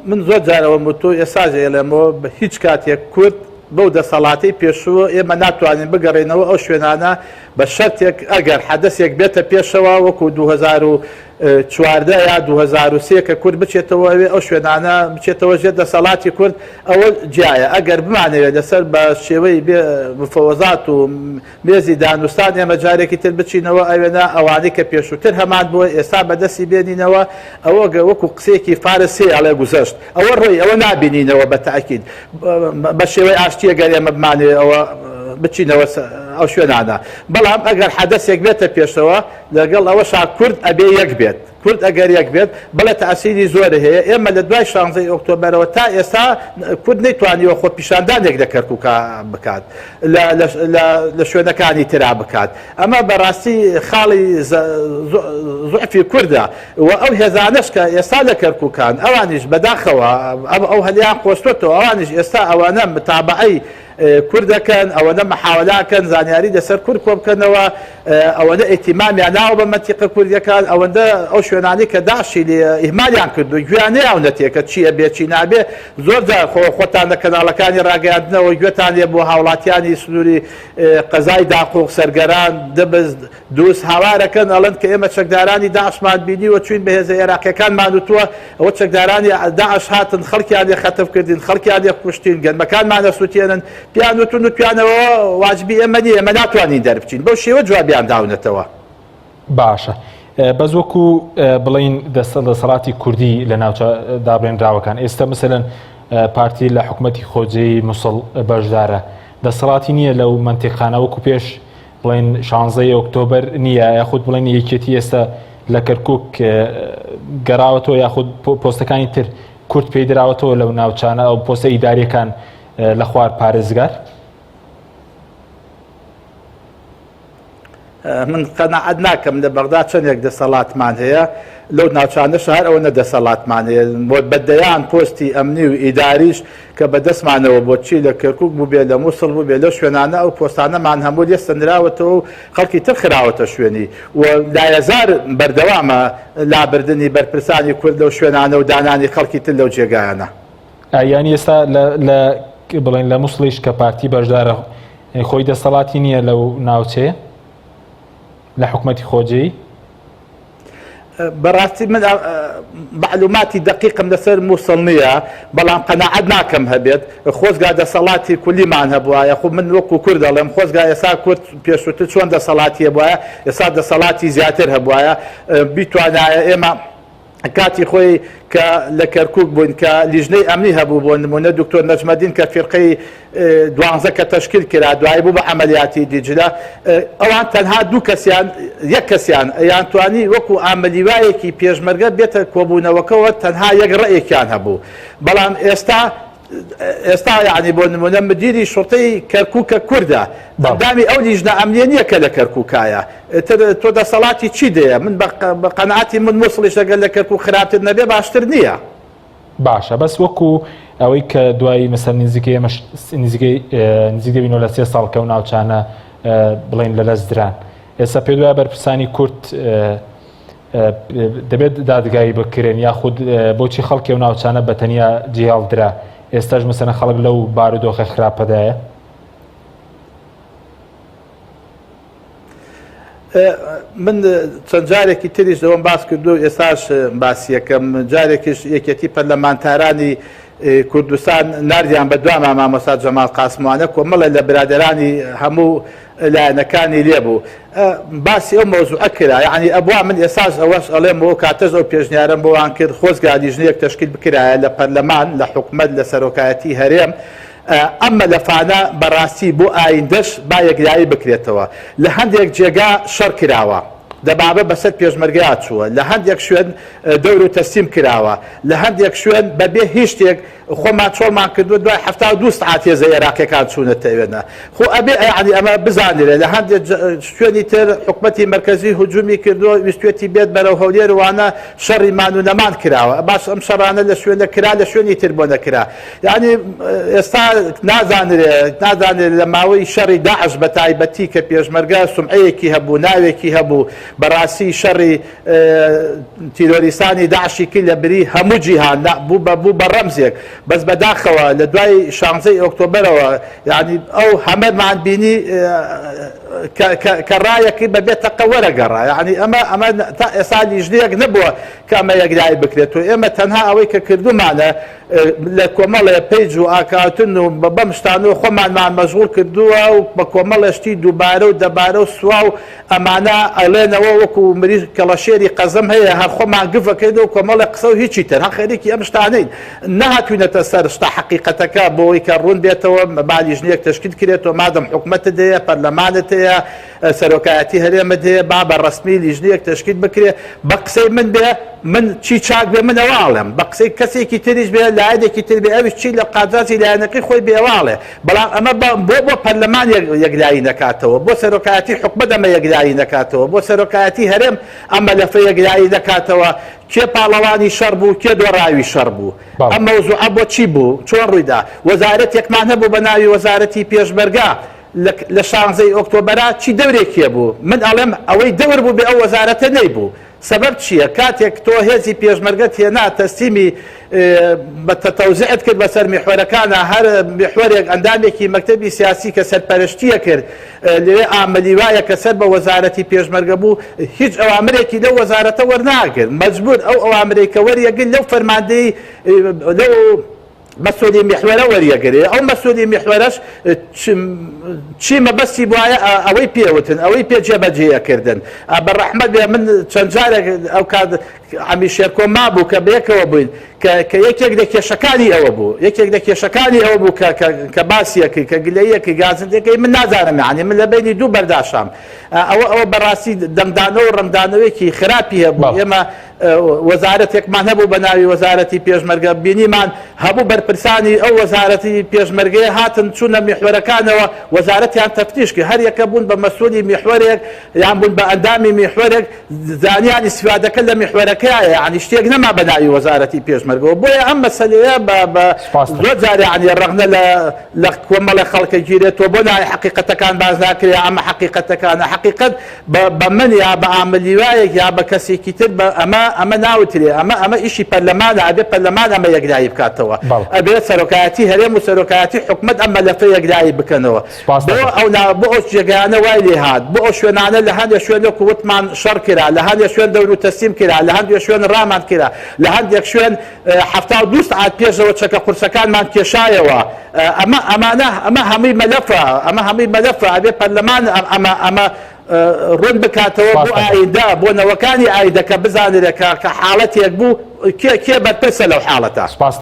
من زۆر جار ئەوەم وتووە ئێستاش ئەیڵێمەوە بە هیچ کاتێک کورد بەو دەسەڵاتەی پێشووە ئێمە ناتوانین بگەڕێینەوە ئەو شوێنانە بە شەرتێک ئەگەر حەدەسێک بێتە پێشەوە وەکو 2014 یا 2003 کە کورد بچێتەوە ئەوێ ئەو شوێنانە بچێتەوە ژێر دەسەڵاتی کورد ئەوە جیایە ئەگەر بمانەوێت لەسەر بە شێوەی بێ مفەوەزات و مێزی دانوستان ئێمە جارێکی تر بچینەوە ئەوێنە ئەوانەی کە پێشووتر هەمان بووە ئێستا بەدەستی بێنینەوە ئەوە گە وەکو قسەیەکی فارس هەیە ئەڵێ گوزەشت ئەوە ڕۆی ئەوە نابینینەوە بە تەئکید بە شێوەی ئاشتیە گەر ئێمە بمانەوێ ئەوە بچینەوە ئەو شوێنانە بەڵام ئەگەر حەدەسێک بێتە پێشەوە لەگەڵ ئەوەشا کورد ئەبێ یەک بێت. کورد ئەگەر یەک بێت، بەڵێ تەئسیری زۆری هەیە، ئێمە لە دوای شانزەی ئۆکتۆبەرەوە تا ئێستا کورد نەیتوانیوە خۆپیشاندانێک لە کەرکوکا بکات، لە شوێنەکانی ترا بکات، ئەمە بەڕاستی خاڵی زوعفی کوردە و ئەو هێزانەش کە ئێستا لە کەرکوکان ئەوانیش بەداخەوە ئەو هەلیان قۆستۆتەوە، ئەوانیش ئێستا ئەوانە متابەعەی کورد دەکەن، ئەوەنە مەحاوەلە ئەکەن زانیاری لەسەر کورد کۆبکەنەوە، ئەوەنە ئیهتیمامیان ناوە بە مەنتیقە کوردیەکان، ئەوەندە ئەو شوێنانەی کە داعشی لێ ئیهمالیان کردووە گوێیان نەیاونەتێ کە چی ئەبێ چی نابێ، زۆر جار خۆ خۆتان لە کەناڵەکانی ڕاگەیاندنەوە گوێتان لێ بووە هاوڵاتیانی سنووری قەزای داقوق، سەرگەران، دبز، دووس هاوارەکەن ئەڵێن کە ئێمە چەکدارانی داعشمان بینیوە چوین بە هێزە ئێراقیەکانمان وتووە ئەوە چەکدارانی داعش هاتن خەڵکیان لێ خەتف کردین خەڵکیان لێ کوشتین گەنمەکانمان ئەسوتێنن پێیان وتون وتویانەوە واجبی ئێمە نییە ئێمە ناتوانین دەربچین بەو شێوە جوابیان داونەتەوە. باشە بەس وەکو بڵین دەستە دەسەڵاتی کوردی لە ناوچە دابڕێنراوەکان ئێستا مثلەن پارتی لە حکوومەتی خۆجێی موسڵ بەشدارە دەسەڵاتی نییە لەو مەنتیقانە وەکو پێش بڵێن شانزەی ئۆکتۆبەر نییە یاخود بڵێن یەکێتی ئێستا لە کەرکک گەڕاوەتەوە یاخود پۆستەکانی تر کورد پێی دراوەتەوە لەو ناوچانە ئەو پۆستە ئیداریەکان لە خوار پارێزگار؟ من قەناعەت ناکەم لە بەغدا چەندێک دەسەڵاتمان هەیە لەو ناوچانەش هەر ئەوەنە دەسەڵاتمان هەیە بە دەیان پۆستی ئەمنی و ئیداریش کە بە دەستمانەوە بۆ چی لە کەرکوک بووبێ لە موسڵ بووبێ لەو شوێنانە ئەو پۆستانەمان هەموو لێ سەندراوەتەوە و خەڵکی تر خراوەتە شوێنی و لایەزار بەردەوامە لابردنی بەرپرسانی کورد لەو شوێنانە و دانانی خەڵکی تر لەو جێگایانە. یانی ئێستا لە بڵێن لە موسڵیش کە پارتی بەشدارە خۆی دەسەڵاتی نییە لەو ناوچەیە لە حکومەتی خۆجێی؟ بەڕاستی من مەعلوماتی دەقیقم لەسەر موسڵ نییە بەڵام قەناعەت ناکەم هەبێت خۆزگا دەسەڵاتی کولیمان هەبوایە خۆ من وەکو کورد دەڵێم خۆزگا ئێستا کورد پێشووتر چۆن دەسەڵاتی هەبوایە ئێستا دەسەڵاتی زیاتر هەبوایە بیتوانایە ئێمە کاتی خۆی کە لە کەرکوک بووین کە لیژنەی ئەمنی هەبوو بۆ نمونە دکتۆر نەجمەدین کە فیرقەی دوانزە کە تەشکیل کرا دوایی بوو بە عەمەلیاتی دیجلە ئەوان تەنها دوو کەسیان یەک کەسیان یان توانی وەکو ئامەلیوایەکی پێشمەرگە بێتە کۆبوونەوەکەوە تەنها یەک ڕەئێکیان هەبوو بەڵام ئێستا ئێستا یعنی بۆ نمونە مدیری شوڕتەی کەرکوک کە کوردە ئەندامی ئەو لیژنە ئەمنیە نییە کە لە کەرکوکایە ئیتر تۆ دەسەڵاتی چی دەیە من بە قەناعەتی من موسڵیش ئەگەر لە کەرکوک خراپتر نەبێ باشتر نییە. باشە بەس وەکو ئەوەی کە دوایی مەسەر نزیکەی ئێمەش نزیکەی نزیک دەبینەوە لە سێ ساڵ کە ئەو ناوچانە بڵێن لە دەست دران ئێستا پێ دوای بەرپرسانی کورد دەبێت دادگایی بکرێن یاخود بۆچی خەڵکی ئەو ناوچانە بە تەنیا جێهێڵدرا ئێستاش مەسەنە خەڵک لەو بارودۆخە خراپەدایە؟ من چەند جارێکی تریش ئەوەم باس کردو ئێستاش باسیەکەم جارێکیش یەکێتی پەرلەمانتارانی کوردستان ناردیان بە دواما مامۆستا جەمال قاسموانە کۆمەڵێ لە برادەرانی هەموو لایەنەکانی لێبوو باسی ئەو مەوزوعە کرا یعنی ئەبوا من ئێستاش ئەوەش ئەڵێم و کاتەش ئەو پێشنیارەم بۆوان کرد خۆزگا لیژنەیەک تەشکیل بکرایە لە پەرلەمان لە حکومەت لە سەرۆکایەتی هەرێم ئەم مەلەفانە بەڕاستی بۆ ئایندەش با یەکلایی بکرێتەوە. لە هەندێک جێگا شەڕ کراوە. دەبابە بەسەر پێشمەرگەیا چووە. لە هەندێک شوێن دەور و تەسلیم کراوە. لە هەندێک شوێن بە بێ هیچ شتێک خۆمان چۆڵمان کردووە دوای 72 سعات هێزە ئێراقیەکان چوونەتە ئەوێنە. خۆ ئەبێ یەعنی ئەمە بزانرێ لە هەندێ شوێنی تر حکومەتی مەرکەزی هجومی کردووە ویستوێتی بێت بەرەو هەولێر وانە شەڕی مان و نەمان کراوە باش ئەم شەڕانە لە شوێنە کرا لە شوێنی تر بۆ نەکرا یعنی ئێستا نازانرێ نازانرێ لە ماوەی شەڕی داعش بە تایبەتی کە پێشمەرگە سومعەیەکی هەبوو ناوێکی هەبوو بەڕاستی شەڕی تیرۆریستانی داعشی کرد لە بری هەموو جیهان بوو بە بوو بە ڕەمزێک بەس بەداخەوە لە دوای شانزەی ئۆکتۆبەرەوە یعنی ئەو هەمەمان بینی کە ڕایەکی بەبێ تەقە وەرەگەڕا یعنی ئەمە ئەمە تا ئێستا لیژنەیەک نەبووە کە ئەمە یەکلایی بکرێت و ئێمە تەنها ئەوەی کە کردومانە لە کۆمەڵێ page و account و بەم شتانەوە خۆمانمان مەشغوڵ کردووە و بە کۆمەڵێ شتی دووبارە و دەبارە و سوا و ئەمانە ئەڵێنەوە وەکو مریش کەڵەشێری قەزەم هەیە هەر خۆمان گڤەکەینەوە کۆمەڵێ قسە و هیچی تر هەر خەریکی ئەم شتانەین نەهاتوینەتە سەر شتە حەقیقەتەکە بۆی کە ڕوون بێتەوە با لیژنەیەک تەشکیل کرێتەوە مادەم حکومەتت هەیە پەرلەمانت هەیە سەرۆکایەتی هەرێمت هەیە با بە ڕەسمی لیژنەیەک تەشکیل بکرێ بە قسەی من بێ من چی چاک بێ من ئەوە ئەڵێم بە قسەی کەسێکی تریش بێ لایەنێکی تر بێ ئەویش چی لە قازانجی لایەنەکەی خۆی بێ ئەوە ئەڵێ بەڵام ئەمە بۆ بۆ پەرلەمان یەکلایی نەکاتەوە بۆ سەرۆکایەتی حکومەت ئەمە یەکلایی نەکاتەوە بۆ سەرۆکایەتی هەرێم ئەم مەلەفە یەکلایی نەکاتەوە کێ پاڵەوانی شەڕ بوو کێ دۆڕاوی شەڕ بوو ئەم مەوزوعە بۆ چی بوو چۆن ڕوویدا وەزارەتێکمان هەبوو بە ناوی وەزارەتی پێشمەرگە لە شانزەی ئۆکتۆبەرا چی دەورێکی هەبوو من ئەڵێم ئەوەی دەور بوو بێ ئەو وەزارەتە نەیبوو سەبەب چییە کاتێک تۆ هێزی پێشمەرگەت هێنا تەسلیمی بە تەوزیعت کرد بەسەر میحوەرەکانا هەر میحوەرێک ئەندامێکی مەکتەبی سیاسی کە سەرپەرشتیە کرد لەوێ ئاملیوایە کە سەر بە وەزارەتی پێشمەرگە بوو هیچ ئەوامرێکی لەو وەزارەتە وەرناگرت مەجبور ئەو ئەوامرەی کە وەریەگرت لەو فەرماندەی لەو مەسولی میحوەرە وەریەگرێ ئەو مەسولی میحوەرەش چی مەبەستی بوایە ئەوەی پێوتن ئەوەی پێ جێبەجێ کردن بە ڕەحمەت بێ من چەند جارێک ئەو کات عەمی شێرکۆ مابوو کە بەیەکەوە بووین کە یەکێک لە کێشەکانی ئەوە بوو یەکێک لە کێشەکانی ئەوە بوو کە کە باسیەکەی کە گلەیەکەی گازندەکەی من نازانم یعنی من لە بینی دوو بەرداشام ئەوە ئەوە بەڕاستی دەنگدانەوە و ڕەنگدانەوەیەکی خراپی هەبوو ئێمە وەزارەتێکمان هەبوو بە ناوی وەزارەتی پێشمەرگە، بینیمان هەموو بەرپرسانی ئەو وەزارەتی پێشمەرگەیە هاتن چوونە میحوەرەکانەوە وەزارەتیان تەفتیش کرد، هەر یەکە بوون بە مەسئولی میحوەرێک یان بوون بە ئەندامی میحوەرێک، زانیان ئیستفادەکە لە میحوەرەکەیە، یانی شتێک نەما بە ناوی وەزارەتی پێشمەرگەوە، بۆیە ئەم مەسەلەیە بە بە زۆر جار یانی ڕەخنە لە لە کۆمەڵێک خەڵکە گیرێت، تۆ بۆ ناوی حەقیقەتەکان باس ناکرێ، ئەمە حەقیقەتەکانە، حەقیقەت بە بە من یا بە ئاملیوایەک یا بە کەسێکی تر بە ئەمە ئەمە ناوترێ ئەمە ئەمە ئیشی پەرلەمانە ئەبێ پەرلەمان ئەمە یەکلایی بکاتەوە ئەبێ سەرۆکایەتی هەرێم و سەرۆکایەتی حکومەت ئەم مەلەفە یەکلایی بکەنەوە بۆ ئەو نا بۆ ئەو جێگایانە وای لێ هات بۆ ئەو شوێنانە لە هەندێک شوێن وەکو وتمان شەڕ کرا لە هەندێک شوێن دەور و تەسلیم کرا لە هەندێک شوێن ڕامان کرا لە هەندێک شوێن 72 سەعات پێشەوە چەکە قورسەکانمان کێشایەوە ئەمە ئەمانە ئەمە هەمووی مەلەفە ئەمە هەمووی مەلەفە ئەبێ پەرلەمان ئەمە ئەمە ڕوون بکاتەوە بۆ ئایندە بۆ نەوەکانی ئایندە کە بزانرێت کە کە حاڵەتێک بوو کێ کێ بەرپرسە لەو حاڵەتە. سپاس.